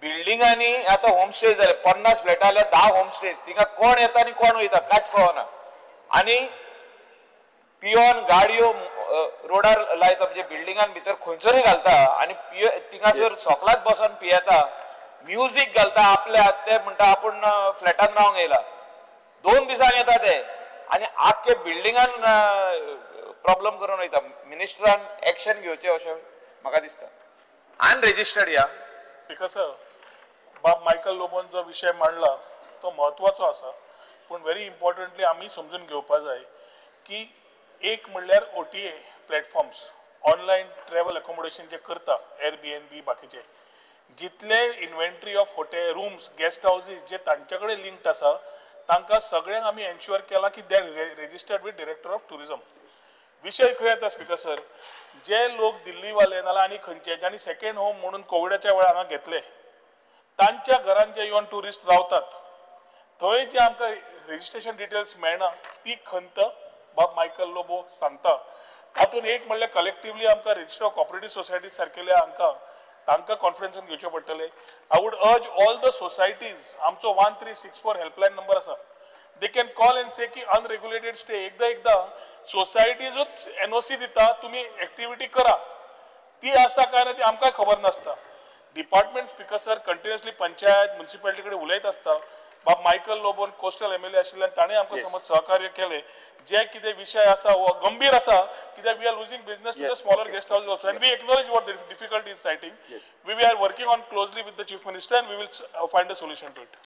बिल्डिंगांनी आतां होमस्टे जाले, 50 फ्लॅटां जाल्यार 10 होमस्टेज, थिंगा कोण येता आनी कोण वयता कांयच कळना. आनी पियोन गाडयो रोडार लायता, म्हणजे बिल्डिंगान भितर खंयसरूय घालता आनी पियो थिंगासर सोकलात बसोन पियेता, म्युजीक घालता आपल्या. ते म्हणटा आपूण फ्लॅटान रावंक येयला, 2 दिसांक येता ते आनी आख्खे बिल्डिंगान प्रॉब्लम करून वयता. मिनिस्टरान एक्शन घेवचें अशें म्हाका दिसता. अनरेजिस्टर्ड या because बाब मायकल लोबोन जो विशय मांडला तो म्हत्वाचो आसा, पूण व्हेरी इम्पॉर्टंटली आमी समजून घेवपा जाय की एक म्हणल्यार OTA platforms, online travel accommodation जे करता, एअरबीएनबी बाकीचे जितले inventory of hotel rooms, guest houses जे तांचे कडेन लिंक्ड आसा तांकां सगळ्यांक आमी एन्श्युअर केला की they are registered with director of tourism. विशय खंय येता स्पिकर सर, जे लोक दिल्लीवाले नाल्यार आनी खंयचे जांणी सेकंड होम म्हणून कोविडाच्या वेळार हांगा घेतले तांच्या घरान जे येवन ट्युरिस्ट रावतात थंय जे आमकां रजिस्ट्रेशन डिटेल्स मेळना ती खंत बाब मायकल लोबो सांगता. तातूंत एक म्हणल्यार कलेक्टिवली आमकां रजिस्टर ऑफ कॉपरेटीव सोसायटी सारकेले हांकां तांकां कॉन्फरन्सान घेवचें पडटलें. I would urge all the societies, आमचो 1364 हेल्पलायन नंबर आसा, they can call and say की अनरेग्युलेटेड स्टे. एकदां एकदां सोसायटीजूच एनओसी दिता तुमी एक्टिविटी करा, ती आसा काय ना ती आमकांय खबर नासता. Department speaker sir continuously panchayat municipality कडेन उलयत आसता. बाब मायकल लोबोन कोस्टल एमएलए आशिल्ल्यान ताणें आमकां समज सहकार्य केलें. जे कितें विशय आसा हो गंभीर आसा कित्याक we are losing business to the smaller guest house also, and we acknowledge what difficulty is citing. We are working on closely with the chief minister and we will find a solution to it.